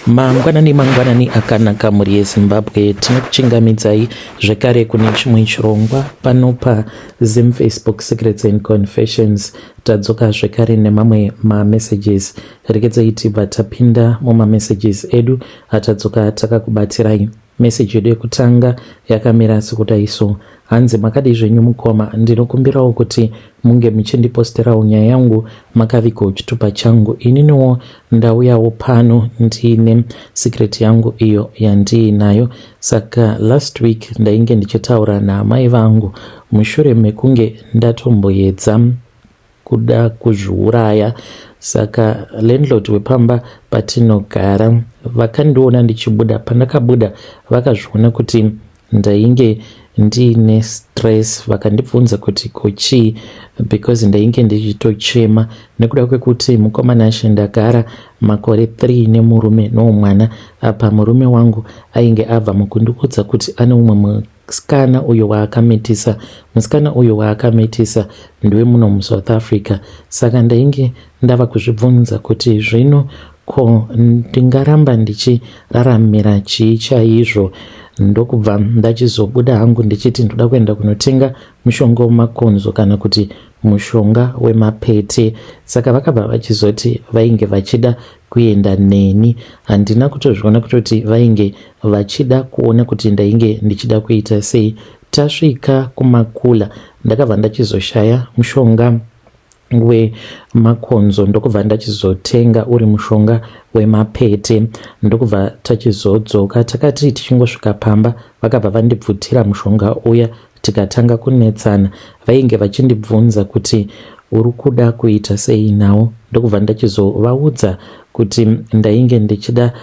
Mangwanani mangwanani akanaka mhuri yeZimbabwe, tinokuchingamidzai zvekare kune chimwe chirongwa pano paZim Facebook Secrets and Confessions. Tadzoka zvekare nemamwe mamessages. Regedzai tibva tapinda mumamessages edu atadzoka takakubatirai. Message yedu yekutanga yakamira sekudai so. Hanzi makadii zvenyu mukoma, ndinokumbirawo kuti munge muchindiposterawo nyaya yangu makavigawo chitupa changu. Ininiwo ndauyawo pano ndiine secret yangu iyo yandiinayo. Saka last week ndainge ndichitaura naamai vangu mushure mekunge ndatomboedza kuda kuzviuraya saka landlord wepamba patinogara vakandiona ndichibuda pandakabuda vakazviona kuti ndainge ndiine stress vakandibvunza kuti ko chii because ndainge ndichitochema nekuda kwekuti mukoma Nashe ndagara makore 3 nemurume no mwana apa murume wangu ainge abva mukundiudza kuti ane umwe musikana uyo waakamitisa musikana uyo waakamitisa ndiwe muno muSouth Africa saka ndainge ndava kuzvibvunza kuti zvino ko ndingaramba ndichiraramira chii chaizvo ndokubva ndachizobuda hangu ndichiti ndoda kuenda kunotenga mushonga wemakonzo kana kuti mushonga wemapete saka vakabva vachizoti vainge vachida kuenda neni handina kutozviona kutoti vainge vachida kuona kuti ndainge ndichida kuita sei tasvika kumakula ndakabva ndachizoshaya mushonga wemakonzo ndokubva ndachizotenga uri mushonga wemapete ndokubva tachizodzoka takati tichingosvika pamba vakabva vandibvutira mushonga uya tikatanga kunetsana vainge vachindibvunza kuti uri kuda kuita sei nawo ndokubva ndachizovaudza kuti ndainge ndichida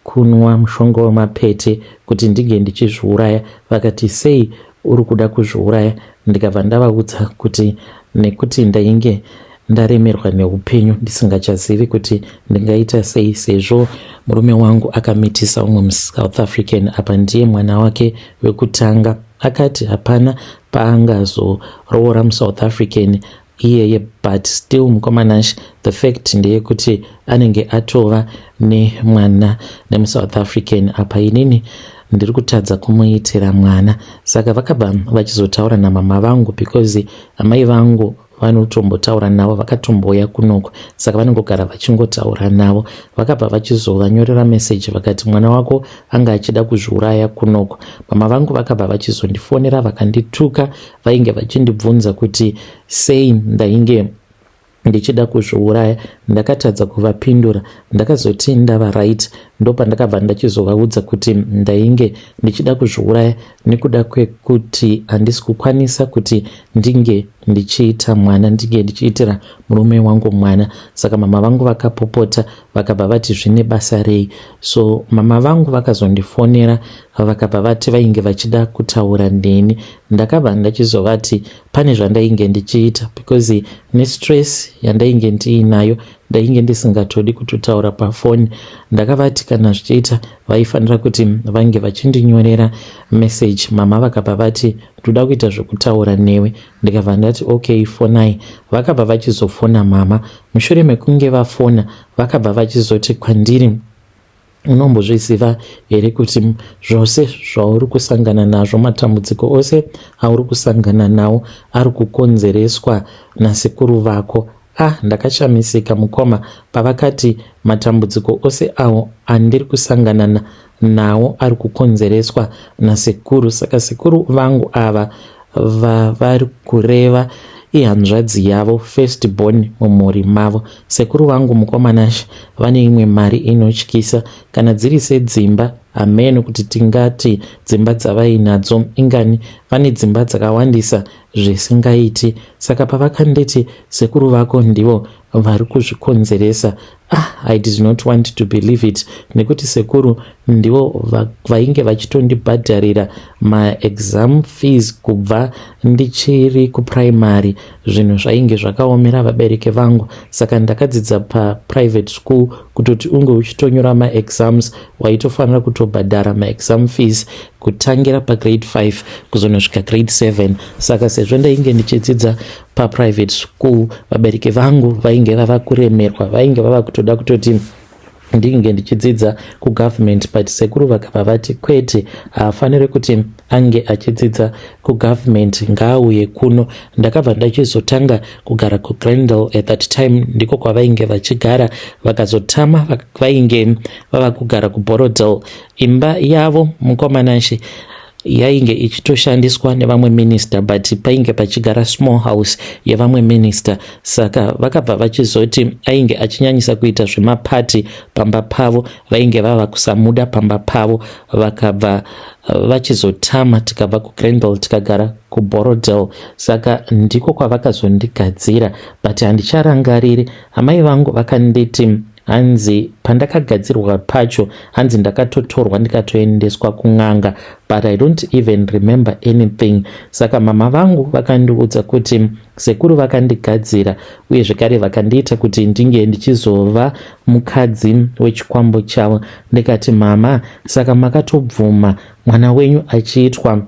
kunwa mushonga wemapete kuti ndinge ndichizviuraya vakati sei uri kuda kuzviuraya ndikabva ndavaudza kuti nekuti ndainge ndaremerwa neupenyu ndisingachazivi kuti ndingaita sei sezvo murume wangu akamitisa umwe muSouth African apa ndiye mwana wake wekutanga akati hapana paangazoroora muSouth African iyeye but still mukoma Nash the fact ndeyekuti anenge atova nemwana nemuSouth African apa inini ndiri kutadza kumuitira mwana saka vakabva vachizotaura namama vangu because amai vangu vanotombotaura navo vakatombouya kunoko saka vanongogara vachingotaura navo vakabva vachizovanyorera meseji vakati mwana wako anga achida kuzviuraya kunoko mama vangu vakabva vachizondifonera vakandituka vainge vachindibvunza kuti sei ndainge ndichida kuzviuraya ndakatadza kuvapindura ndakazoti ndava right ndopandakabva ndachizovaudza kuti ndainge ndichida kuzviuraya nekuda kwekuti handisi kukwanisa kuti ndinge ndichiita mwana ndinge ndichiitira murume wangu mwana saka mama vangu vakapopota vakabva vati zvine basa rei so mama vangu vakazondifonera vakabva vati vainge vachida kutaura neni ndakabva ndachizovati pane zvandainge ndichiita because nestress yandainge ndiinayo ndainge ndisingatodi kutotaura pafoni ndakavati kana zvichiita vaifanira kuti vange vachindinyorera message mama vakabva vati ndoda kuita zvekutaura newe ndikabva ndati okay fonai vakabva vachizofona mama mushure mekunge vafona vakabva vachizoti kwandiri unombozviziva here kuti zvose zvauri kusangana nazvo matambudziko ose auri kusangana nawo ari kukonzereswa nasekuru vako ah ndakashamisika mukoma pavakati matambudziko ose awo andiri kusangana nawo ari kukonzereswa nasekuru saka sekuru vangu ava vavari kureva ihanzvadzi yavo first born mumhuri mavo sekuru vangu mukoma Nashe vane imwe mari inotyisa kana dziri sedzimba hameno kuti tingati dzimba dzavainadzo ingani vane dzimba dzakawandisa zvisingaiti saka pavakanditi sekuru vako ndivo vari kuzvikonzeresa ah I did not want to believe it nekuti sekuru ndivo vainge vachitondibhadharira maexam fees kubva ndichiri kuprimary zvinhu zvainge zvakaomera vabereki vangu saka ndakadzidza paprivate school kutoti unge uchitonyora maexams waitofanira kutobhadhara maexam fees kutangira pagrade 5 kuzonosvika grade 7 saka sezvo ndainge ndichidzidza paprivate school vabereki vangu vainge vava kuremerwa vainge vava kutoda kutoti Ndinge ndichidzidza kugovernment but sekuru vakabva vati kwete haafaniri kuti ange achidzidza kugovernment ngaauye kuno. Ndakabva ndachizotanga kugara kuGrendel at that time ndiko kwavainge vachigara vakazotama vainge vava kugara kuBorodale. Imba yavo mukomanashe yainge ichitoshandiswa nevamwe minister but painge pachigara small house yevamwe minister saka vakabva vachizoti ainge achinyanyisa kuita zvemapati pamba pavo vainge vava kusamuda pamba pavo vakabva vachizotama tikabva kuGrendel tikagara kuBorodale saka ndiko kwavakazondigadzira but handicharangariri amai vangu vakanditi hanzi pandakagadzirwa pacho hanzi ndakatotorwa ndikatoendeswa kun'anga but I don't even remember anything saka mama vangu vakandiudza kuti sekuru vakandigadzira uye zvekare vakandiita kuti ndinge ndichizova mukadzi wechikwambo chavo ndikati mama saka makatobvuma mwana wenyu achiitwa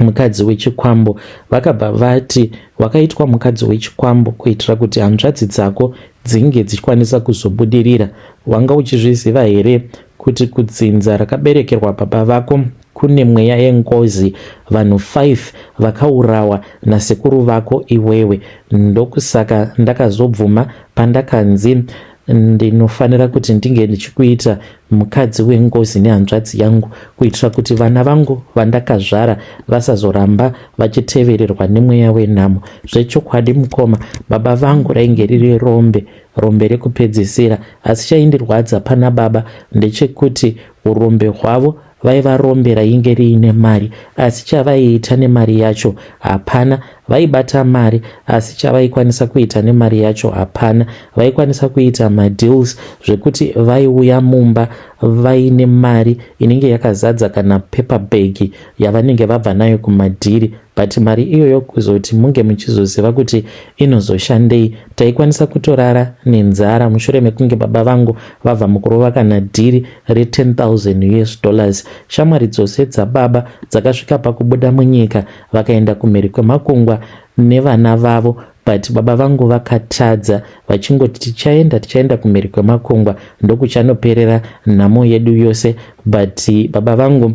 mukadzi wechikwambo vakabva vati wakaitwa mukadzi wechikwambo kuitira kuti hanzvadzi dzako dzinge dzichikwanisa kuzobudirira wanga uchizviziva here kuti kudzinza rakaberekerwa baba vako kune mweya yengozi vanhu 5 vakaurawa nasekuru vako iwewe ndokusaka ndakazobvuma pandakanzi ndinofanira kuti ndinge ndichikuita mukadzi wengozi nehanzvadzi yangu kuitira kuti vana vangu vandakazvara vasazoramba vachitevererwa nemweya wenhamo zvechokwadi mukoma baba vangu rainge riri rombe rombe rekupedzisira asi chaindirwadza pana baba ndechekuti urombe hwavo vaiva rombe rainge riine mari asi chavaiita nemari yacho hapana vaibata mari asi chavaikwanisa kuita nemari yacho hapana vaikwanisa kuita madeals zvekuti vaiuya mumba vaine mari inenge yakazadza kana paper bag yavanenge vabva nayo kumadhiri but mari iyoyo kuzoti munge muchizoziva kuti inozoshandei taikwanisa kutorara nenzara mushure mekunge baba vangu vabva mukurova kana dhiri re10,000 US dollars shamwari dzose dzababa dzakasvika pakubuda munyika vakaenda kumhiri kwemakungwa nevana vavo but baba vangu vakatadza vachingoti tichaenda tichaenda kumhiri kwemakungwa ndokuchanoperera nhamo yedu yose but baba vangu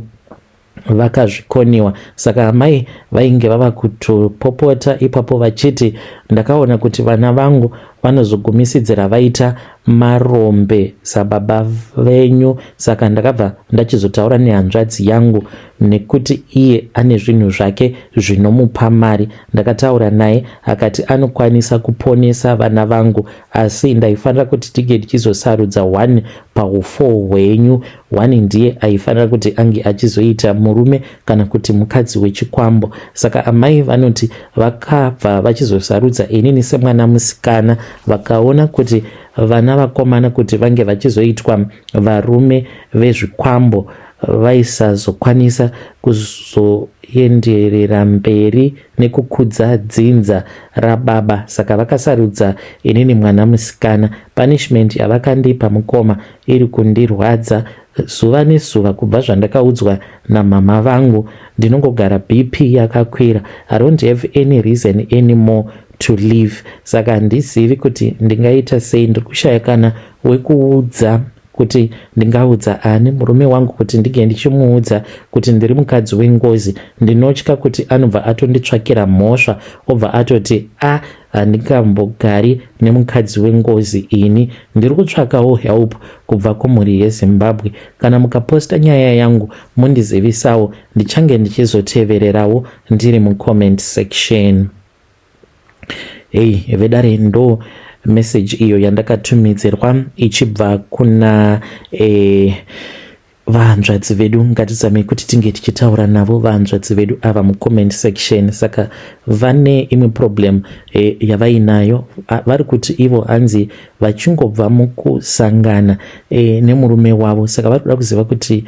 vakazvikoniwa saka amai vainge vava kutopopota ipapo vachiti ndakaona kuti vana vangu vanozogumisidzira vaita marombe sababa venyu saka ndakabva ndachizotaura nehanzvadzi yangu nekuti iye ane zvinhu zvake zvinomupa mari ndakataura naye akati anokwanisa kuponesa vana vangu asi ndaifanira kuti tige tichizosarudza one paufour hwenyu one ndiye aifanira kuti ange achizoita murume kana kuti mukadzi wechikwambo saka amai vanoti vakabva vachizosarudza inini semwana musikana vakaona kuti vana vakomana kuti vange vachizoitwa varume vezvikwambo vaisazokwanisa kuzoenderera mberi nekukudza dzinza rababa saka vakasarudza inini mwana musikana punishment yavakandipa mukoma iri kundirwadza zuva nezuva kubva zvandakaudzwa namama vangu ndinongogara BP yakakwira I don't have any reason anymore to live saka handizivi kuti ndingaita sei ndiri kushaya kana wekuudza kuti ndingaudza ani murume wangu kuti ndinge ndichimuudza kuti ndiri mukadzi wengozi ndinotya kuti anobva atonditsvakira mhosva obva atoti a handingambogari nemukadzi wengozi ini ndiri kutsvakawo help kubva kumhuri yeZimbabwe kana mukaposta nyaya yangu mundizivisawo ndichange ndichizotevererawo ndiri mucomment section hei vedare ndo message iyo yandakatumidzirwa ichibva kuna eh, vahanzvadzi vedu ngatizamei kuti tinge tichitaura navo vahanzvadzi vedu ava mucomment section saka vane imwe problem e, yavainayo vari kuti ivo hanzi vachingobva mukusangana e, nemurume wavo saka vari kuda kuziva kuti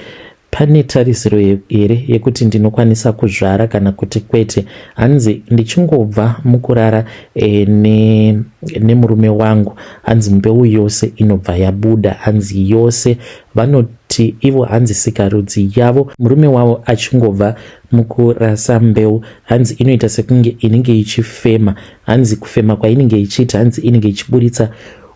pane tarisiro here yekuti ndinokwanisa kuzvara kana kuti kwete hanzi ndichingobva mukurara e, nemurume ne wangu hanzi mbeu yose inobva yabuda hanzi yose vanoti ivo hanzi sikarudzi yavo murume wavo achingobva mukurasa mbeu hanzi inoita sekunge inenge ichifema hanzi kufema kwainenge ichiita hanzi inenge ichiburitsa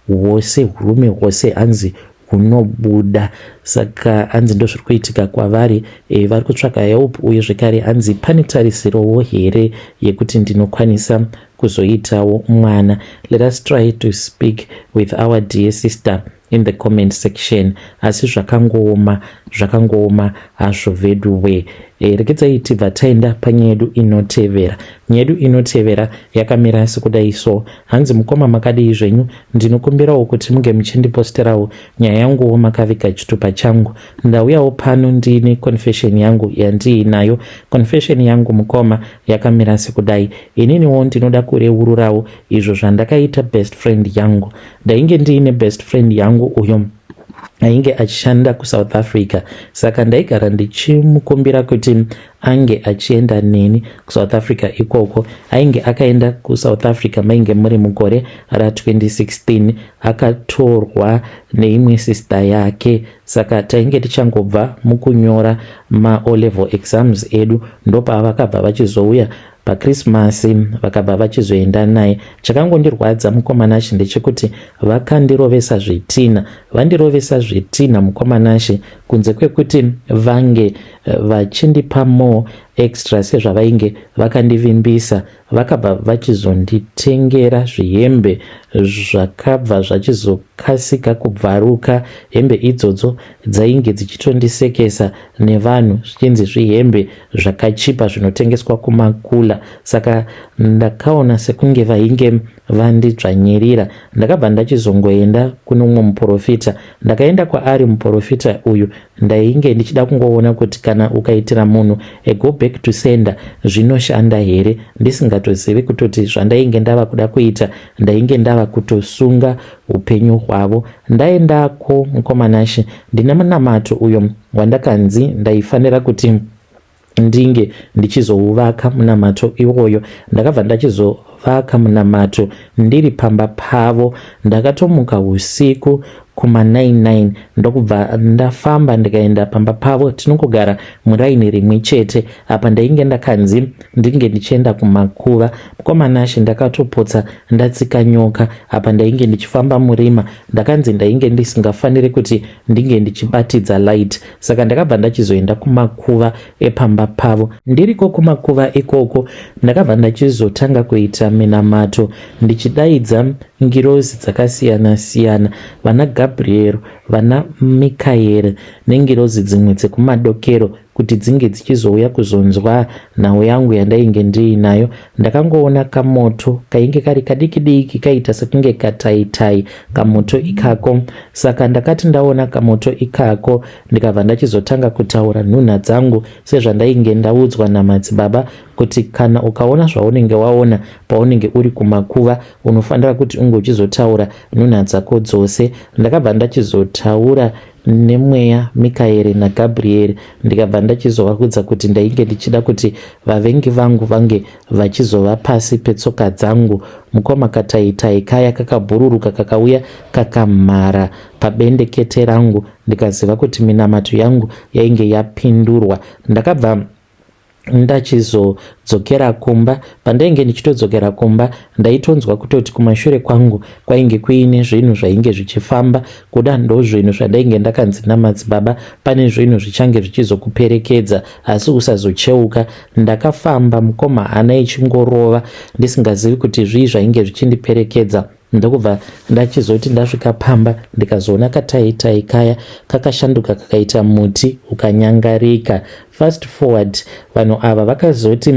hwose hurume hwose hanzi hunobuda. Saka hanzi ndozviri kuitika kwavari e, vari kutsvaka help uye zvekare hanzi pane tarisirowo here yekuti ndinokwanisa kuzoitawo mwana. Let us try to speak with our dear sister in the comment section. Asi zvakangooma, zvakangooma hazvo veduwe. E, regedzai tibva taenda panyaya yedu inotevera. Nyaya yedu inotevera yakamira sekudai so. Hanzi mukoma makadii zvenyu, ndinokumbirawo kuti munge muchindiposterawo nyaya yanguwo makaviga chitupa changu. Ndauyawo pano ndiine confession yangu yandiinayo. Confession yangu mukoma yakamira sekudai. Ininiwo ndinoda kureururawo izvo zvandakaita best friend yangu. Ndainge ndiine best friend yangu uyo ainge achishanda kuSouth Africa, saka ndaigara ndichimukumbira kuti ange achienda neni kuSouth Africa ikoko. Ainge akaenda kuSouth Africa mainge muri mugore ra2016, akatorwa neimwe sister yake. Saka tainge tichangobva mukunyora maO level exams edu, ndopavakabva vachizouya paChristmas, vakabva vachizoenda naye. Chakangondirwadza mukoma Nashe ndechekuti vakandirovesa zvitina, vandirovesa zvitina mukoma Nashe, kunze kwekuti vange vachindipa more extra sezvavainge vakandivimbisa, vakabva vachizonditengera zvihembe zvakabva zvachizokasika kubvaruka. Hembe idzodzo dzainge dzichitondisekesa nevanhu, zvichinzi zvihembe zvakachipa zvinotengeswa kumakula. Saka ndakaona sekunge vainge vandidzvanyirira. Ndakabva ndachizongoenda kune umwe muprofita. Ndakaenda kwaari muprofita uyu, ndainge ndichida kungoona kuti kana ukaitira munhu a go back to sender zvinoshanda here, ndisingatozivi kutoti zvandainge ndava kuda kuita ndainge ndava kutosunga upenyu hwavo. Ndaendako mukoma Nashe, ndine munamato uyo wandakanzi ndaifanira kuti ndinge ndichizouvaka munamato iwoyo. Ndakabva ndachizovaka munamato ndiri pamba pavo. Ndakatomuka usiku kuma99, ndokubva ndafamba ndikaenda pamba pavo. Tinongogara muraini rimwe chete. Apa ndainge ndakanzi ndinge ndichienda kumakuva. Mukoma Nashe, ndakatopotsa ndatsika nyoka. Apa ndainge ndichifamba murima. Ndakanzi ndainge ndisingafaniri kuti ndinge ndichibatidza light, saka ndakabva ndachizoenda kumakuva epamba pavo. Ndiriko kumakuva ikoko ndakabva ndachizotanga kuita minamato ndichidaidza ngirozi dzakasiyana siyana, vana Gabriel, vana Mikaeri nengirozi dzimwe dzekumadokero, kuti dzinge dzichizouya kuzonzwa nhau yangu yandainge ndiinayo. Ndakangoona kamoto kainge kari kadiki diki, kaita sekunge kataitai kamoto ikako. Saka ndakati ndaona kamoto ikako, ndikabva ndachizotanga kutaura nhunha dzangu sezvandainge ndaudzwa namadzibaba kuti kana ukaona zvaunenge waona paunenge uri kumakuva, unofanira kuti unge uchizotaura nhunha dzako dzose. Ndakabva ndachizotaura nemweya Mikaeri naGabrieri, ndikabva ndachizovaudza kuti ndainge ndichida kuti vavengi vangu vange vachizova pasi petsoka dzangu. Mukoma, kataitai kaya kakabhururuka kakauya kakamhara pabendekete rangu, ndikaziva kuti minamato yangu yainge yapindurwa. Ndakabva ndachizodzokera kumba. Pandainge ndichitodzokera kumba, ndaitonzwa kutoti kumashure kwangu kwainge kuine zvinhu zvainge zvichifamba. Kuda ndo zvinhu zvandainge ndakanzi namadzibaba, pane zvinhu zvichange zvichizokuperekedza, asi usazocheuka. Ndakafamba mukoma, hana ichingorova, ndisingazivi kuti zvii zvainge zvichindiperekedza. Ndokubva ndachizoti ndasvika pamba, ndikazoona kataitai kaya kakashanduka kakaita muti ukanyangarika. Fast forward, vanhu ava vakazoti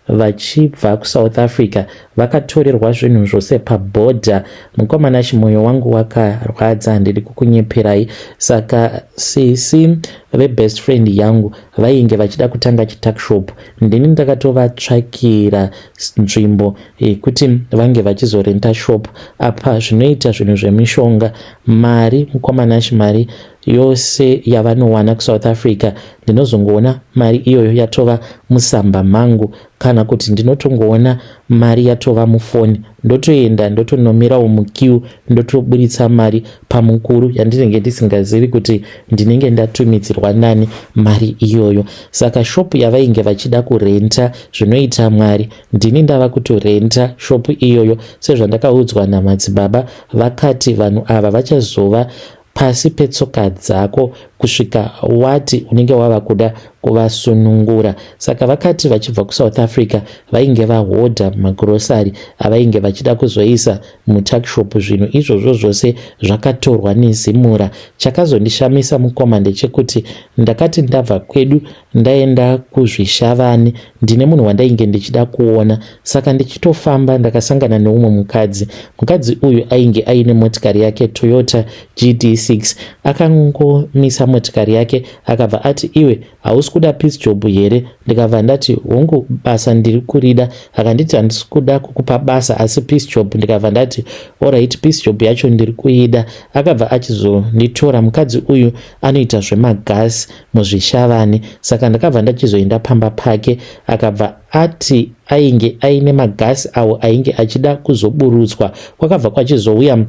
vachibva kuSouth Africa vakatorerwa zvinhu zvose pabhodha. Mukoma Nashe, mwoyo wangu wakarwadza, handidi kukunyeperai. Saka sisi vebest friend yangu vainge vachida kutanga chituckshop. Ndini ndakatovatsvakira nzvimbo yekuti vange vachizorenta shop apa zvinoita zvinhu zvemishonga. Mari mukoma Nashe, mari yose yavanowana kuSouth Africa, ndinozongoona mari iyoyo yatova musamba mangu, kana kuti ndinotongoona mari yatova mufoni. Ndotoenda ndotonomirawo muqueue, ndotoburitsa mari pamukuru yandinenge ndisingazivi kuti ndinenge ndatumidzirwa nani mari iyoyo. Saka shopu yavainge vachida kurenta, zvinoita Mwari, ndini ndava kutorenta shopu iyoyo sezvandakaudzwa namadzibaba. Vakati vanhu ava vachazova pasi petsoka dzako kusvika wati unenge wava kuda kuvasunungura. Saka vakati vachibva kuSouth Africa vainge vahodha magirosari avainge vachida kuzoisa mutuckshop. Zvinhu izvozvo zvose zvakatorwa neZimura. Chakazondishamisa mukoma ndechekuti ndakati ndabva kwedu ndaenda kuZvishavane ndine munhu wandainge ndichida kuona. Saka ndichitofamba ndakasangana neumwe mukadzi. Mukadzi uyu ainge aine motikari yake Toyota GD6. Akangomisa motikari yake akabva ati iwe hausi kuda piece job here? Ndikabva ndati hongu basa ndiri kurida. Akanditi handisi kuda kukupa basa asi piece job. Ndikabva ndati alright piece job yacho ndiri kuida. Akabva achizonditora. Mukadzi uyu anoita zvemagasi muZvishavane saka ndakabva ndachizoenda pamba pake akabva ati ainge aine magasi awo ainge achida kuzoburutswa. Kwakabva kwachizouya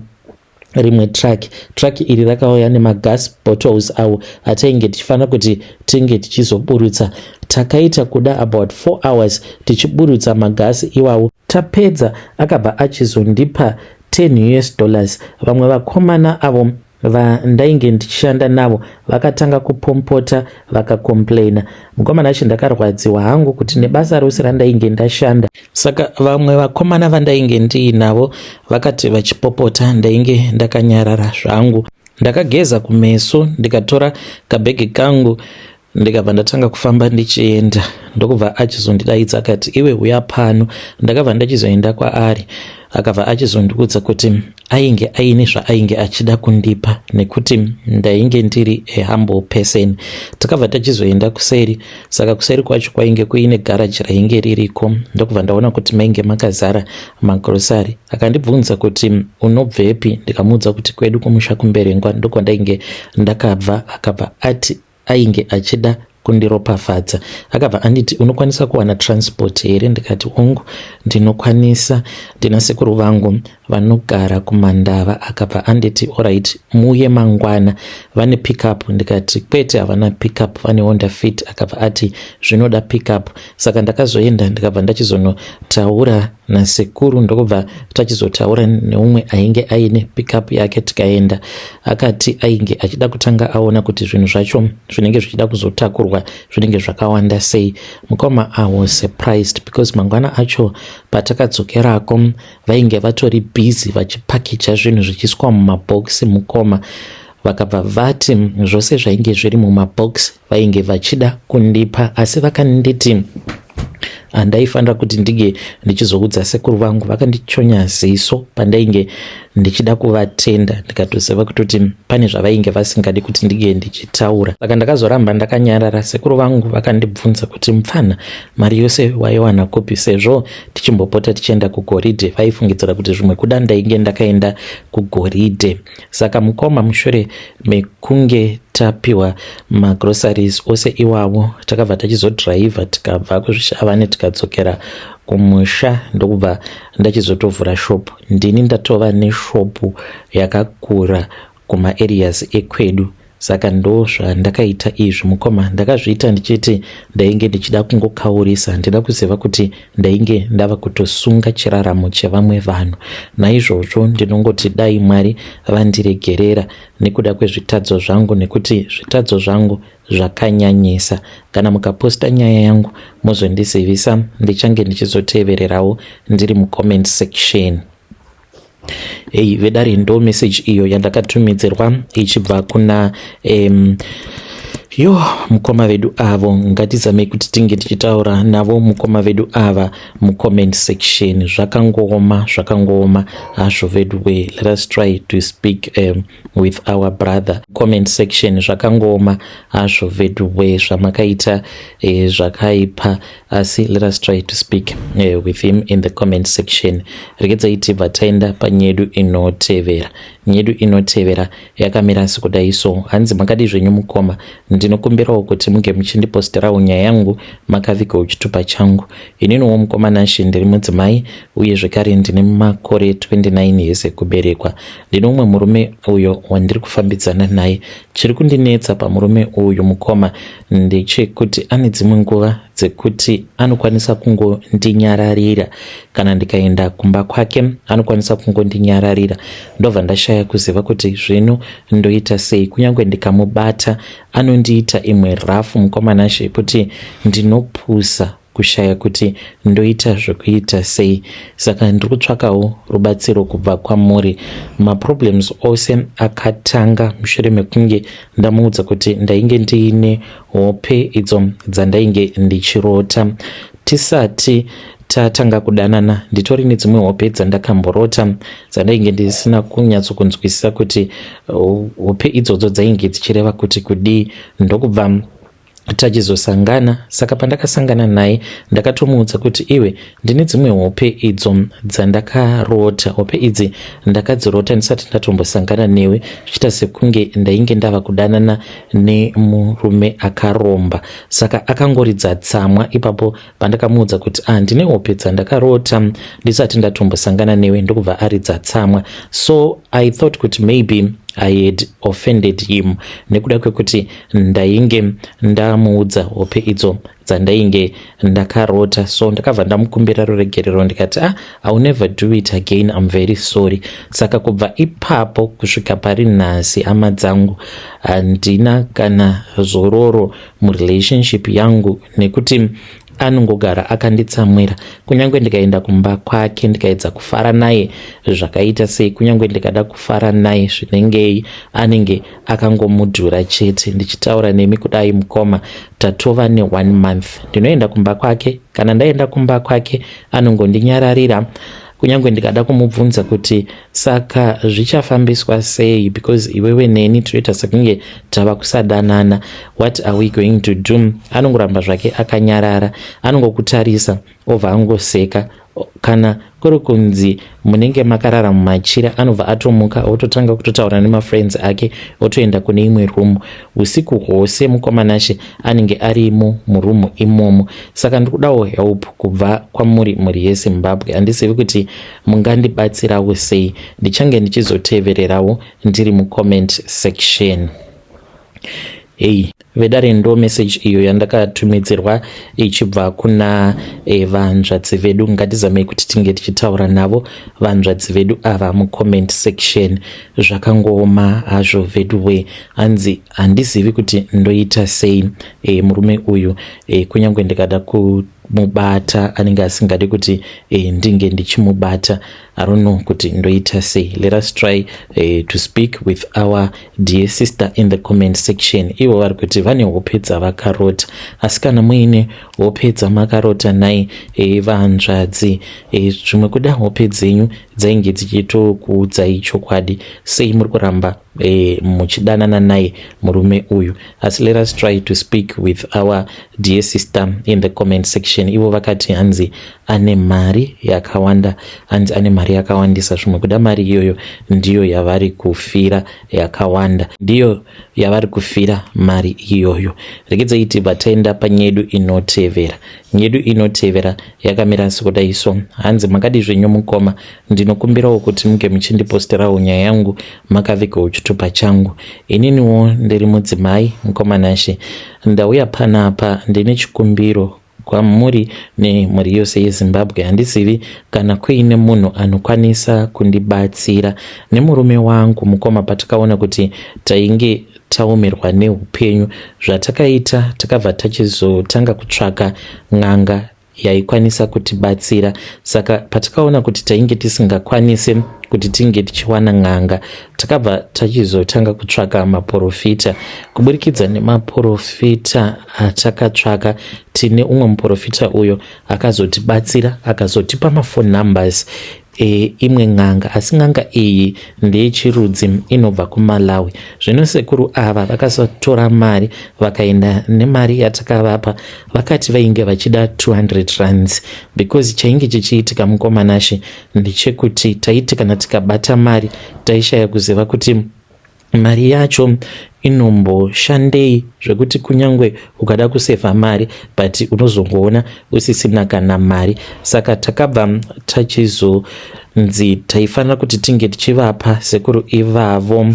rimwe truck. Truck iri rakauya nemagas bottles awo atainge tichifanira kuti tinge tichizoburutsa. Takaita kuda about 4 hours tichiburutsa magasi iwawo. Tapedza akabva achizondipa 10 US dollars. Vamwe vakomana avo vandainge ndichishanda navo vakatanga kupompota vakakomplaina. Mukomana acho ndakarwadziwa hangu kuti nebasa rose randainge ndashanda. Saka vamwe vakomana vandainge ndiinavo vakati vachipopota ndainge ndakanyarara zvangu. Ndakageza kumeso ndikatora kabhegi kangu ndikabva ndatanga kufamba ndichienda ndokubva achizondidaidza akati iwe huya pano. Ndakabva ndachizoenda kwaari akabva achizondiudza kuti ainge aine zvaainge achida kundipa nekuti ndainge ndiri a humble person. Takabva tachizoenda kuseri. Saka kuseri kwacho kwainge kuine garaji rainge ririko ndokubva ndaona kuti mainge makazara magrosari. Akandibvunza kuti unobvepi ndikamuudza kuti kwedu kumusha kuMberengwa ndokwandainge ndakabva. Akabva ati ainge achida kundiropafadza. Akabva anditi unokwanisa kuwana transport here? Ndikati hongu ndinokwanisa, ndina sekuru vangu vanogara kuMandava. Akabva anditi alright muuye mangwana vane pickup. Ndikati kwete havana pickup vane Honda Fit. Akabva ati zvinoda pickup. Saka ndakazoenda ndikabva ndachizonotaura nasekuru ndokubva tachizotaura neumwe ainge aine pickup yake tikaenda. Akati ainge achida kutanga aona kuti zvinhu zvacho zvinenge zvichida kuzotakurwa zvinenge zvakawanda sei. Mukoma I was surprised because mangwana acho patakadzokerako vainge vatori busy vachipakicha zvinhu zvichiswa mumabhokisi mukoma. Vakabva vati zvose zvainge zviri mumabhokisi vainge vachida kundipa asi vakanditi handaifanira kuti ndinge ndichizoudza sekuru vangu. Vakandichonya ziso pandainge ndichida kuvatenda ndikatoziva kutoti pane zvavainge vasingadi kuti ndinge ndichitaura. Saka ndakazoramba ndakanyarara. Sekuru vangu vakandibvunza kuti mupfana mari yose waiwana kupi sezvo tichimbopota tichienda kugoridhe. Vaifungidzira kuti zvimwe kuda ndainge ndakaenda kugoridhe. Saka mukoma mushure mekunge tapiwa magroceries ose iwawo takabva tachizodhiraivha tikabva kuZvishavane tikadzokera kumusha ndokubva ndachizotovhura shopu. Ndini ndatova neshopu yakakura kumaareas ekwedu. Saka ndozvandakaita izvi mukoma. Ndakazviita ndichiti ndainge ndichida kungokaurisa, handina kuziva kuti ndainge ndava kutosunga chiraramo chevamwe vanhu. Naizvozvo ndinongoti dai Mwari vandiregerera nekuda kwezvitadzo zvangu nekuti zvitadzo zvangu zvakanyanyisa. Kana mukaposta nyaya yangu mozondizivisa ndichange ndichizotevererawo ndiri mucomment section. Hey, vedare ndo message iyo yandakatumidzirwa ichibva kuna yo mukoma vedu avo. Ngatizamei kuti tinge tichitaura navo mukoma vedu ava mucomment section. Zvakangooma, zvakangooma hazvo vedu we. Let us try to speak with our brother comment section. Zvakangooma hazvo vedu we, zvamakaita zvakaipa, asi let us try to speak with him in the comment section. Regedzai tibva taenda panyedu inotevera. Nyedu inotevera yakamira sekudai so. Hanzi makadi zvenyu mukoma, ndinokumbirawo kuti munge muchindiposterawo nyaya yangu makavigawo chitupa changu. Ininiwo mukoma Nashe ndiri mudzimai uye zvekare ndine makore 29 years ekuberekwa. Ndine umwe murume uyo wandiri kufambidzana naye. Chiri kundinetsa pamurume uyu mukoma ndechekuti ane dzimwe nguva dzekuti anokwanisa kungondinyararira. Kana ndikaenda kumba kwake anokwanisa kungondinyararira ndobva ndashaya Ndakushaya kuziva kuti zvino ndoita sei. Kunyange ndikamubata anondiita imwe rafu mukomana zvekuti ndinopusa kushaya kuti ndoita zvekuita sei. Saka ndiri kutsvakawo rubatsiro kubva kwamuri. Maproblems ose akatanga mushure mekunge ndamuudza kuti ndainge ndiine hope idzo dzandainge ndichirota. Tisati tatanga kudanana nditori nedzimwe hope dzandakamborota dzandainge ndisina kunyatsokunzwisisa kuti hope idzodzo dzainge dzichireva kuti kudii ndokubva tachizosangana. Saka pandakasangana naye ndakatomuudza kuti iwe ndine dzimwe hope idzo dzandakarota. Hope idzi ndakadzirota ndisati ndatombosangana newe zvichiita sekunge ndainge ndava kudanana nemurume akaromba. Saka akangoridza tsamwa ipapo pandakamuudza kuti ah, ndine hope dzandakarota ndisati ndatombosangana newe, ndokubva aridza tsamwa. So I thought kuti maybe I had offended him nekuda kwekuti ndainge ndamuudza hope idzo dzandainge ndakarota. So ndakabva ndamukumbira ruregerero ndikati, "Ah, I will never do it again, I'm very sorry." Saka kubva ipapo kusvika pari nhasi, hama dzangu, handina kana zororo murelationship yangu nekuti anongogara akanditsamwira. Kunyange ndikaenda kumba kwake ndikaedza kufara naye zvakaita sei, kunyange ndikada kufara naye zvinengei, anenge akangomudhura chete. Ndichitaura nemi kudai mukoma, tatova ne1 month. Ndinoenda kumba kwake, kana ndaenda kumba kwake anongondinyararira. Kunyange ndikada kumubvunza kuti saka zvichafambiswa sei, because iwewe neni tinoita sekunge tava kusadanana, what are we going to do, anongoramba zvake akanyarara, anongokutarisa obva angoseka. Kana kuri kunzi munenge makarara mumachira, anobva atomuka ototanga kutotaura nemafriends ake, otoenda kune imwe rumu. Usiku hwose mukomanashe anenge arimo murumu imomo. Saka ndikudawo help kubva kwamuri, mhuri yeZimbabwe. Handizivi kuti mungandibatsirawo sei. Ndichange ndichizotevererawo ndiri mucomment section. Hei vedare, ndo message iyo yandakatumidzirwa ichibva kuna vanzvadzi vedu. Ngatizamei kuti tinge tichitaura navo vanzvadzi vedu ava mucomment section. Zvakangooma hazvo vedu we. Hanzi handizivi kuti ndoita sei. Murume uyu kunyange ndikada kumubata anenge asingadi kuti ndinge ndichimubata. I don't know kuti ndoita sei. Let us try to speak with our dear sister in the comment section. Ivo vari kuti vane hope dzavakarota. Asi kana muine hope dzamakarota nai vanzvadzi, zvimwe kuda hope dzenyu dzainge dzichitokuudzai chokwadi, sei muri kuramba muchidanana naye murume uyu? Asi let us try to speak with our dear sister in the comment section. Ivo vakati hanzi ane mari yakawanda, hanzi ane mari yakawandisa. Zvimwe kuda mari iyoyo ndiyo yavari kufira yakawanda, ndiyo yavari kufira mari iyoyo. Regedzai tibva taenda panyedu inotevera. Nyedu inotevera yakamira sekudai so. Hanzi, "Makadi zvenyu mukoma? Ndinokumbirawo kuti munge muchindiposterawo nyaya yangu makavigawo chitupa changu. Ininiwo ndiri mudzimai. Mukoma Nashe, ndauya panapa ndine chikumbiro kwamuri nemhuri yose yeZimbabwe. Handizivi kana kuine munhu anokwanisa kundibatsira nemurume wangu. Mukoma, patakaona kuti tainge taomerwa neupenyu, zvatakaita takabva tachizotanga kutsvaka n'anga yaikwanisa kutibatsira. Saka patakaona kuti tainge tisingakwanisi kuti tinge tichiwana n'anga, takabva tachizotanga kutsvaka maprofita. Kuburikidza nemaprofita atakatsvaka, tine umwe muprofita uyo akazotibatsira, akazotipa maphone numbers imwe n'anga. Asi n'anga iyi ndeyechirudzi, inobva kuMalawi. Zvino sekuru ava vakasatora mari, vakaenda nemari yatakavapa. Vakati vainge vachida 200 rands, because chainge chichiitika, mukoma Nashe, ndechekuti taiti kana tikabata mari taishaya kuziva kuti mari yacho inomboshandei, zvekuti kunyange ukada kusevha mari but unozongoona usisina kana mari. Saka takabva tachizonzi taifanira kuti tinge tichivapa sekuru ivavo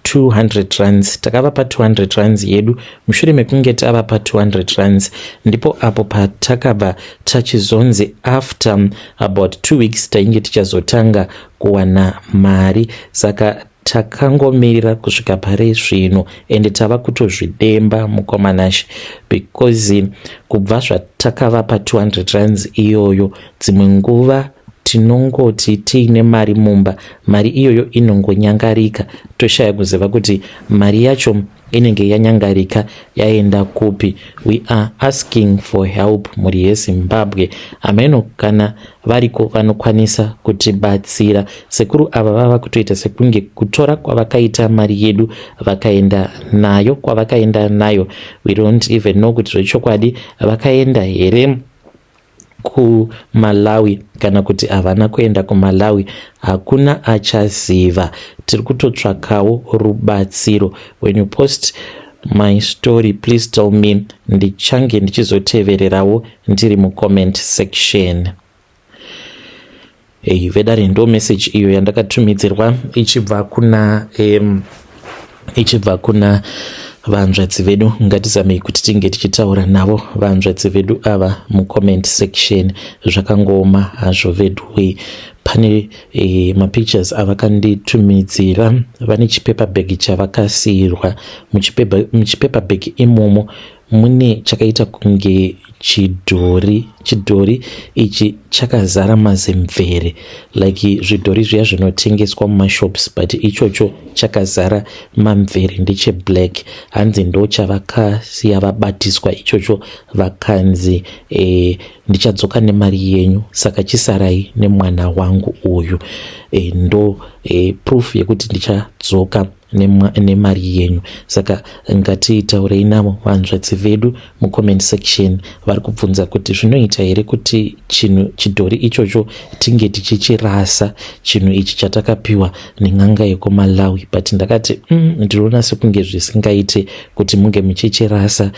200 rands. Takavapa 200 rands yedu. Mushure mekunge tavapa 200 rands, ndipo apo patakabva tachizonzi after about 2 weeks tainge tichazotanga kuwana mari. Saka Takangomirira kusvika pari zvino ende tava kutozvidemba mukoma Nashe because kubva zvatakavapa 200 rands iyoyo dzimwe nguva tinongoti tiine mari mumba mari iyoyo inongonyangarika toshaya kuziva kuti mari yacho inenge yanyangarika yaenda kupi. We are asking for help mhuri yeZimbabwe. Hameno kana variko vanokwanisa kutibatsira. Sekuru ava vava kutoita sekunge kutora kwavakaita mari yedu vakaenda nayo kwavakaenda nayo. We don't even know kuti zvechokwadi vakaenda here kuMalawi kana kuti havana kuenda kuMalawi hakuna achaziva. Tiri kutotsvakawo rubatsiro. When you post my story please tell me, ndichange ndichizotevererawo ndiri mucomment section. Hey, vedare ndo message iyo yandakatumidzirwa ichibva kuna ichibva kuna vanzvadzi vedu. Ngatizamei kuti tinge tichitaura navo vanzvadzi vedu ava mucomment section. Zvakangooma hazvo veduwe. Pane mapictures avakanditumidzira, vane chipaper bag chavakasiyirwa. Muchipaper bag imomo mune chakaita kunge chidhori. Chidhori ichi chakazara mazimvere, like zvidhori zviya zvinotengeswa mumashops, but ichocho chakazara mamvere, ndecheblack. Hanzi ndo chavakasiya vabatiswa ichocho, vakanzi ndichadzoka nemari yenyu, saka chisarai nemwana wangu uyu. Ndo proof yekuti ndichadzoka nemari yenyu. Saka ngatitaurei navo vanzvadzi vedu mucomment section. Vari kubvunza kuti zvinoita here kuti chinhu chidhori ichocho tinge tichichirasa, chinhu ichi chatakapiwa nen'anga yekuMalawi. But ndakati ndinoona sekunge zvisingaite kuti munge muchichirasa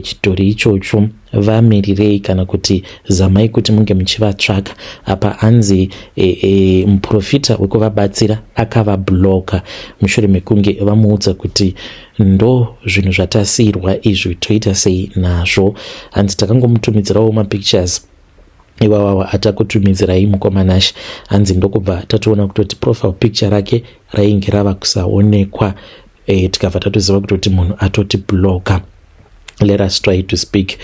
chidhori ichocho. Vamirirei kana kuti zamai kuti munge muchivatsvaka. Apa hanzi muprofita wekuvabatsira akavabloka mushure mekunge vamuudza kuti ndo zvinhu zvatasiyirwa izvi, toita sei nazvo? Hanzi takangomutumidzirawo mapictures iwawawa atakutumidzirai mukoma Nashe. Hanzi ndokubva tatoona kutoti profile picture rake rainge rava kusaonekwa, tikabva tatoziva kutoti munhu atoti bloka. Let us try to speak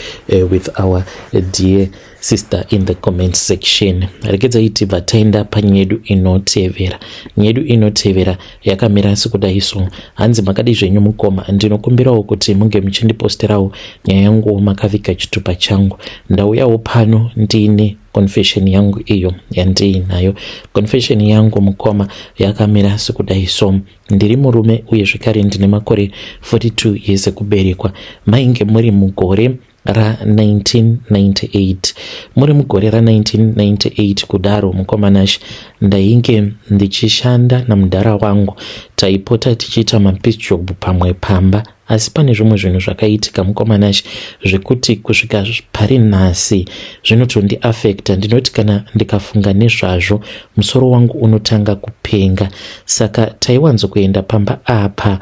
with our dear sister in the comment section. Regedzai tibva taenda panyedu inotevera. Nyedu inotevera yakamira sekudai so. Hanzi makadi zvenyu mukoma, ndinokumbirawo kuti munge muchindiposterawo nyaya yangu makaviga chitupa changu. Ndauyawo pano ndine confession yangu iyo yandiinayo. Confession yangu mukoma yakamira sekudai so. Ndiri murume uye zvekare ndine makore 42 years ekuberekwa. Mainge muri mugore ra1998, muri mugore ra1998 kudaro mukoma Nashe, ndainge ndichishanda namudhara wangu. Taipota tichiita mapiece job pamwe pamba, asi pane zvimwe zvinhu zvakaitika mukoma Nashe zvekuti kusvika pari nhasi zvinotondiafecta. Ndinoti kana ndikafunga nezvazvo musoro wangu unotanga kupenga. Saka taiwanzokuenda pamba apa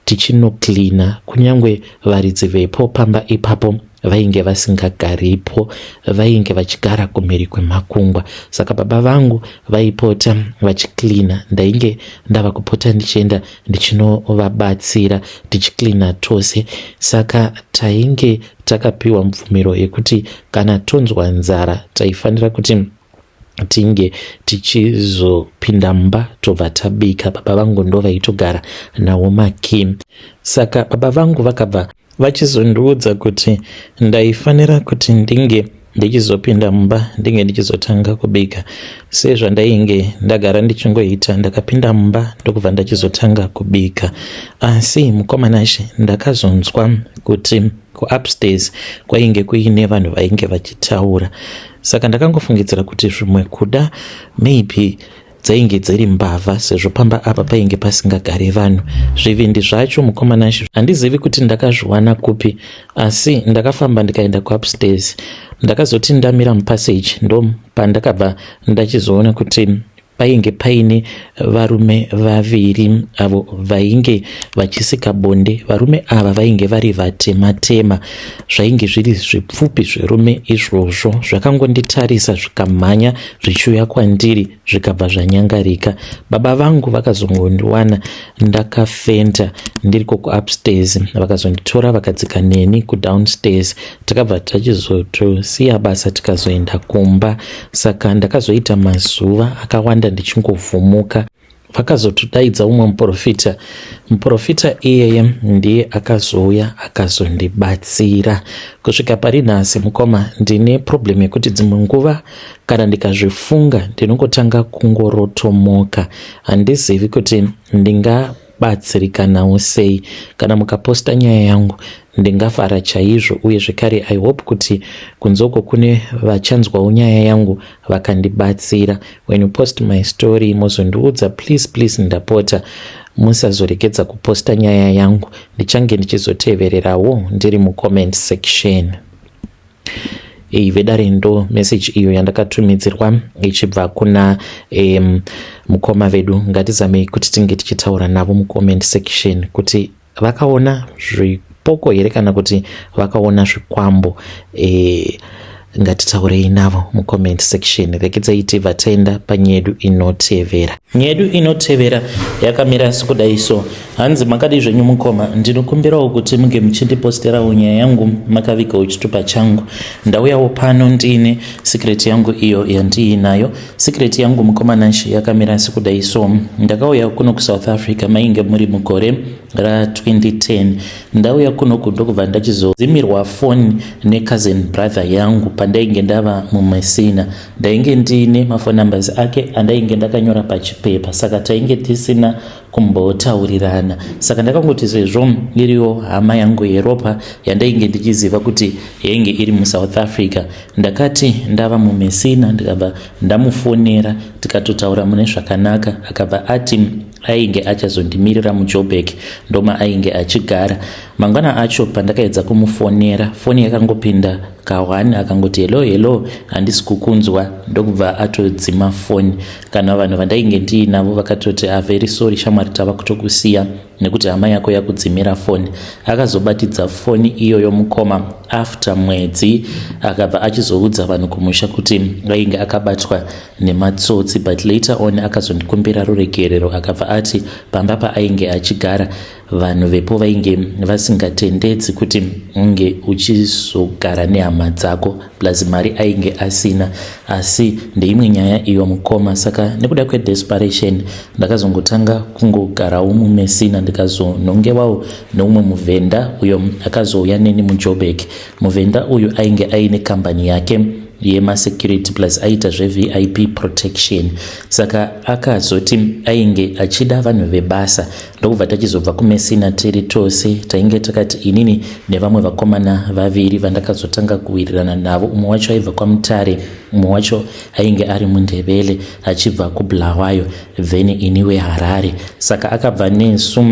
tichinocleana, kunyange varidzi vepo pamba ipapo vainge vasingagaripo, vainge vachigara kumhiri kwemakungwa. Saka baba vangu vaipota vachicleana, ndainge ndava kupota ndichienda ndichinovabatsira tichicleana tose. Saka tainge takapiwa mubvumiro yekuti kana tonzwa nzara taifanira kuti tinge tichizopinda mumba tobva tabika. Baba vangu ndo vaitogara nawo makey. Saka baba vangu vakabva vachizondiudza kuti ndaifanira kuti ndinge ndichizopinda mumba ndinge ndichizotanga kubika sezvandainge ndagara ndichingoita. Ndakapinda mumba ndokubva ndachizotanga kubika, asi mukoma Nashe, ndakazonzwa kuti kuupstairs kwainge kuine vanhu vainge vachitaura. Saka ndakangofungidzira kuti zvimwe kuda maybe dzainge dziri mbavha, sezvo pamba apa painge pasingagari vanhu. Zvivindi zvacho mukoma Nashe handizivi kuti ndakazviwana kupi, asi ndakafamba ndikaenda kuupstairs. Ndakazoti ndamira mupassage ndo pandakabva ndachizoona kuti Painge paine varume vaviri avo vainge vachisika bonde. Varume ava vainge vari vatema-tema. Zvainge zviri zvipfupi zvirume izvozvo. Zvakangonditarisa zvikamhanya zvichiuya kwandiri zvikabva zvanyangarika. Baba vangu vakazongondiwana ndakafenta ndiriko kuupstairs vakazonditora vakadzika neni kudownstairs. Takabva tachizotosiya basa tikazoenda kumba. Saka ndakazoita mazuva akawanda ndichingovhumuka. Vakazotodaidza umwe muprofita. Muprofita iyeye ndiye akazouya akazondibatsira. Kusvika pari nhasi mukoma ndine problem yekuti dzimwe nguva kana ndikazvifunga ndinongotanga kungorotomoka. Handizivi kuti ndingabatsirikanawo sei. Kana mukaposta nyaya yangu ndingafara chaizvo uye zvekare I hope kuti kunze uko kune vachanzwawo nyaya yangu vakandibatsira. When you post my story mozondiudza please please ndapota musazoregedza kuposta nyaya yangu ndichange ndichizotevererawo ndiri mucomment section. Iyi vedare ndo message iyo yandakatumidzirwa ichibva kuna mukoma vedu. Ngatizamei kuti tinge tichitaura navo mucomment section kuti vakaona zvipoko here kana kuti vakaona zvikwambo. Ngatitaurei navo mucomment section. Regedzai tibva taenda panyedu inotevera. Nyedu inotevera yakamira sekudai so. Hanzi makadii zvenyu mukoma, ndinokumbirawo kuti munge muchindiposterawo nyaya yangu makavigawo chitupa changu. Ndauyawo pano ndiine secret yangu iyo yandiinayo. Secret yangu mukoma Nashe yakamira sekudai so. Ndakauya kuno kuSouth Africa mainge muri mugore ra 2010. Ndauya kunoku ndokubva ndachizodzimirwa foni necousin brother yangu pandainge ndava muMessina. Ndainge ndiine maphone numbers ake andainge ndakanyora pachipepa saka tainge tisina kumbotaurirana. Saka ndakangoti sezvo iriyo hama yangu yeropa yandainge ndichiziva kuti yainge iri muSouth Africa, ndakati ndava muMessina ndikabva ndamufonera tikatotaura mune zvakanaka. Akabva ati ainge achazondimirira muJoburg ndoma ainge achigara. Mangwana acho pandakaedza kumufonera foni yakangopinda ka1 akangoti hello hello handisi kukunzwa ndokubva atodzima foni. Kana vanhu vandainge ndiinavo vakatoti ah, very sorry shamwari tava kutokusiya nekuti hama yako yakudzimira foni. Akazobatidza foni iyoyo mukoma after mwedzi akabva achizoudza vanhu kumusha kuti ainge akabatwa nematsotsi but later on akazondikumbira ruregerero akabva ati pamba paainge achigara vanhu vepo vainge vasingatendedzi kuti unge uchizogara nehama dzako plus mari ainge asina. Asi ndeimwe nyaya iyo mukoma. Saka nekuda kwedesperation ndakazongotanga kungogarawo muMessina ndikazonongewawo neumwe muvhenda uyo akazouya neni muJoburg. Muvhenda uyu ainge aine kambani yake yemasecurity plus aita zveVIP protection. Saka akazoti ainge achida vanhu vebasa ndokubva tachizobva kuMessina tiri tose. Tainge takati inini nevamwe vakomana vaviri vandakazotanga kuwirirana navo. Umwe wacho aibva kwaMutare, umwe wacho ainge ari muNdebele achibva kuBulawayo, then ini weHarare. Saka akabva nesu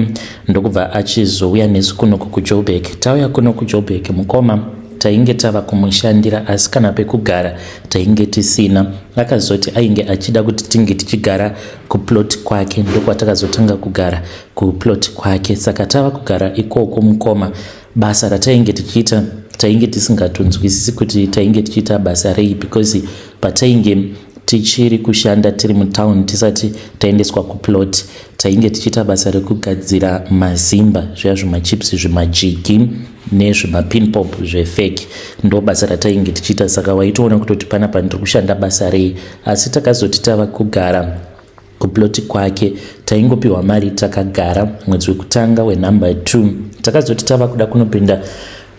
ndokubva achizouya nesu kunoku kuJoburg. Tauya kuno kuJoburg mukoma tainge tava kumushandira asi kana pekugara tainge tisina. Akazoti ainge achida kuti tinge tichigara kuplot kwake ndokwatakazotanga kugara kuplot kwake. Saka tava kugara ikoko mukoma basa ratainge tichiita tainge tisingatonzwisisi kuti tainge tichiita basa rei because patainge tichiri kushanda tiri mutown tisati taendeswa kuplot tainge tichiita basa rekugadzira mazimba zviya zvimachips zvimajigi nezvimapinpop zvefake ndo basa ratainge tichiita. Saka waitoona kutoti panapa ndiri kushanda basa rei. Asi takazoti tava kugara kuplot kwake taingopiwa mari takagara mwedzi wekutanga wenumber 2. Takazoti tava kuda kunopinda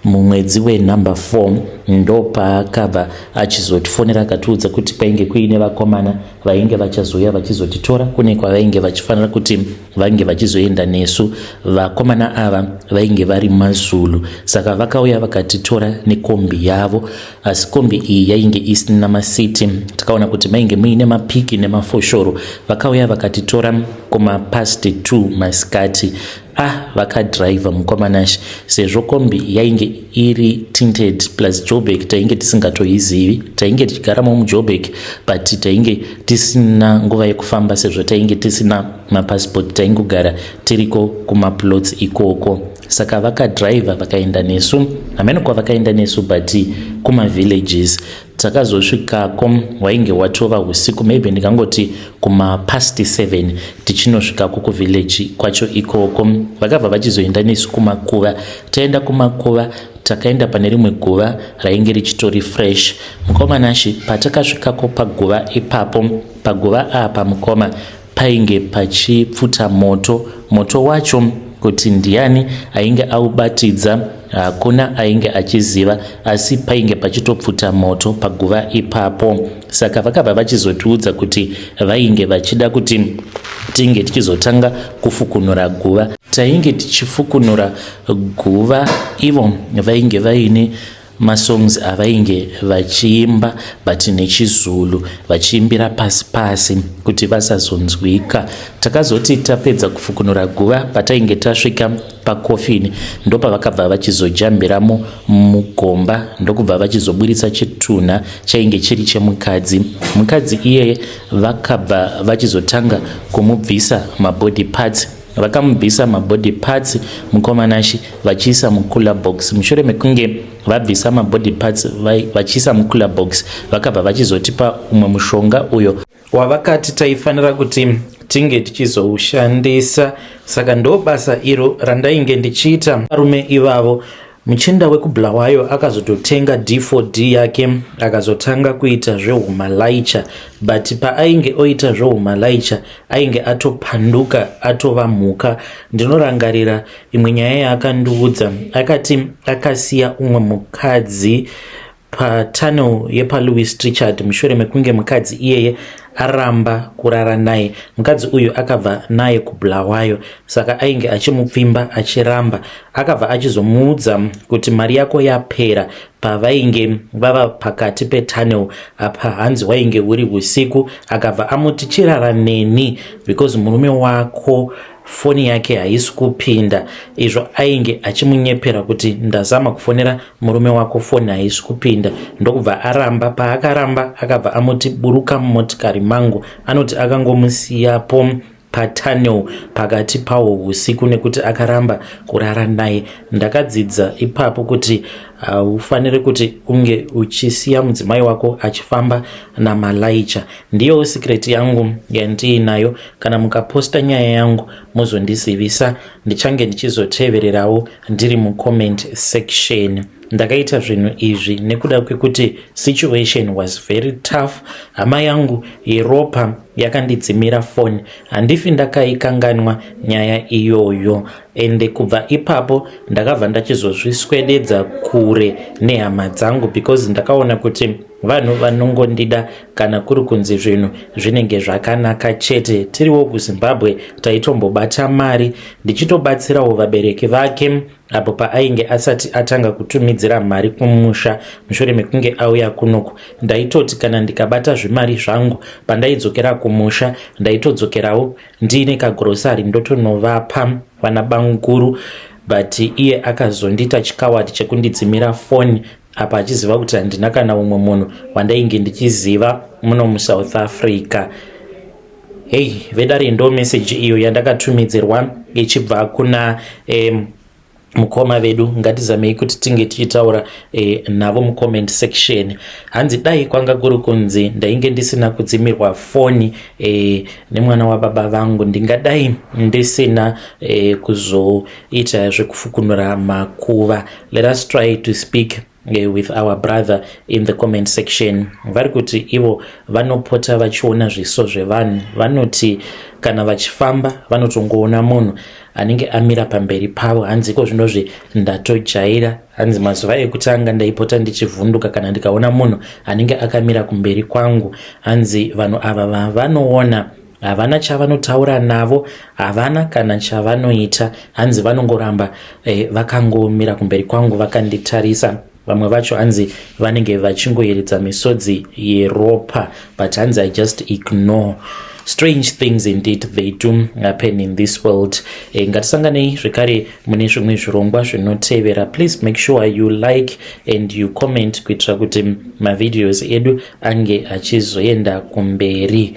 mumwedzi wenumber 4 ndopaakabva achizotifonera akatiudza kuti kwainge kuine vakomana vainge vachazouya vachizotitora kune kwavainge vachifanira kuti vange vachizoenda nesu. Vakomana ava vainge vari maZulu saka vakauya vakatitora nekombi yavo asi kombi iyi yainge isina masiti. Takaona kuti mainge muine mapiki nemafoshoro. Vakauya vakatitora kuma past 2 masikati. Ah, vakadriver mukoma Nashe sezvo kombi yainge iri tinted plus Joburg tainge tisingatoizivi. Tainge tichigaramo muJoburg but tainge tisina nguva yekufamba sezvo tainge tisina mapassport, taingogara tiriko kumaplots ikoko. Saka vakadriver vakaenda nesu, hameno kwavakaenda nesu but kumavillages takazosvikako wainge watova usiku, maybe ndingangoti kumapast 7 tichinosvikako kuvillage kwacho ikoko. Vakabva vachizoenda nesu kumakuva. Taenda kumakuva, takaenda pane rimwe guva rainge richitori fresh, mukoma Nashi. Patakasvikako paguva ipapo, paguva apa mukoma, painge pachipfuta moto. Moto wacho kuti ndiani ainge aubatidza hakuna ainge achiziva, asi painge pachitopfuta moto paguva ipapo. Saka vakabva vachizotiudza kuti vainge vachida kuti tinge tichizotanga kufukunura guva. Tainge tichifukunura guva, ivo vainge vaine masongs avainge vachiimba but nechiZulu, vachiimbira pasi pasi kuti vasazonzwika. Takazoti tapedza kufukunura guva, patainge tasvika pakofini, ndopavakabva vachizojambiramo mugomba, ndokubva vachizoburitsa chitunha chainge chiri chemukadzi. Mukadzi iyeye vakabva vachizotanga kumubvisa mabody parts. Vakamubvisa mabody parts, mukoma Nashi, vachiisa mucooler box. Mushure mekunge vabvisa mabody parts vachiisa mucooler box, vakabva vachizotipa umwe mushonga uyo wavakati taifanira kuti tinge tichizoushandisa. Saka ndo basa iro randainge ndichiita. Varume ivavo, muchinda wekuBulawayo akazototenga D4D yake, akazotanga kuita zvehumalaicha, but paainge oita zvehumalaicha ainge atopanduka, atova mhuka. Ndinorangarira imwe nyaya yaakandiudza. Akati akasiya umwe mukadzi patunnel yepaLouis Trichardt mushure mekunge mukadzi iyeye aramba kurara naye. Mukadzi uyu akabva naye kuBulawayo, saka ainge achimupfimba achiramba. Akabva achizomuudza kuti mari yako yapera pavainge vava pakati petunnel apa. Hanzi wainge uri usiku. Akabva amuti, "Chirara neni because murume wako foni yake haisi kupinda." Izvo ainge achimunyepera kuti, "Ndazama kufonera murume wako, foni haisi kupinda." Ndokubva aramba. Paakaramba, akabva amuti, "Buruka mumotikari mangu." Anoti akangomusiyapo patunnel pakati pawo usiku nekuti akaramba kurara naye. Ndakadzidza ipapo kuti haufaniri kuti unge uchisiya mudzimai wako achifamba namalaicha. Ndiyo secret yangu yandiinayo. Kana mukaposta nyaya yangu, muzondizivisa, ndichange ndichizotevererawo ndiri mucomment section. Ndakaita zvinhu izvi nekuda kwekuti situation was very tough. Hama yangu yeropa yakandidzimira foni. Handifi ndakaikanganwa nyaya iyoyo. Ende kubva ipapo ndakabva ndachizozviswededza kure nehama dzangu because ndakaona kuti vanhu vanongondida kana kuri kunzi zvinhu zvinenge zvakanaka chete. Tiriwo kuZimbabwe taitombobata mari, ndichitobatsirawo vabereki vake apo paainge asati atanga kutumidzira mari kumusha mushure mekunge auya kunoku. Ndaitoti kana ndikabata zvimari zvangu, pandaidzokera kumusha ndaitodzokerawo ndiine kagrosari, ndotonovapa vana banguru. But iye akazondiita chikawadi chekundidzimira foni apa achiziva kuti handina kana umwe munhu wandainge ndichiziva muno muSouth Africa. Hei vedare, ndo meseji iyo yandakatumidzirwa ichibva kuna mukoma vedu. Ngatizamei kuti tinge tichitaura navo mucomment section. Hanzi dai kwanga kuri kunzi ndainge ndisina kudzimirwa foni nemwana wababa vangu, ndingadai ndisina kuzoita zvekufukunura makuva. Let us try to speak with our brother in the comment section. Vari kuti ivo vanopota vachiona zviso zvevanhu. Vanoti kana vachifamba vanotongoona munhu anenge amira pamberi pavo. Hanzi iko zvinozvi ndatojaira. Hanzi mazuva ekutanga ndaipota ndichivhunduka kana ndikaona munhu anenge akamira kumberi kwangu. Hanzi vanhu ava vavanoona havana chavanotaura navo, havana kana chavanoita. Hanzi vanongoramba vakangomira kumberi kwangu vakanditarisa. Vamwe vacho hanzi vanenge vachingoyeredza misodzi yeropa, but hanzi, "I just ignore." Strange things indeed, they do happen in this world. Ngatisanganei zvekare mune zvimwe zvirongwa zvinotevera. Please make sure you like and you comment kuitira kuti mavideos edu ange achizoenda kumberi.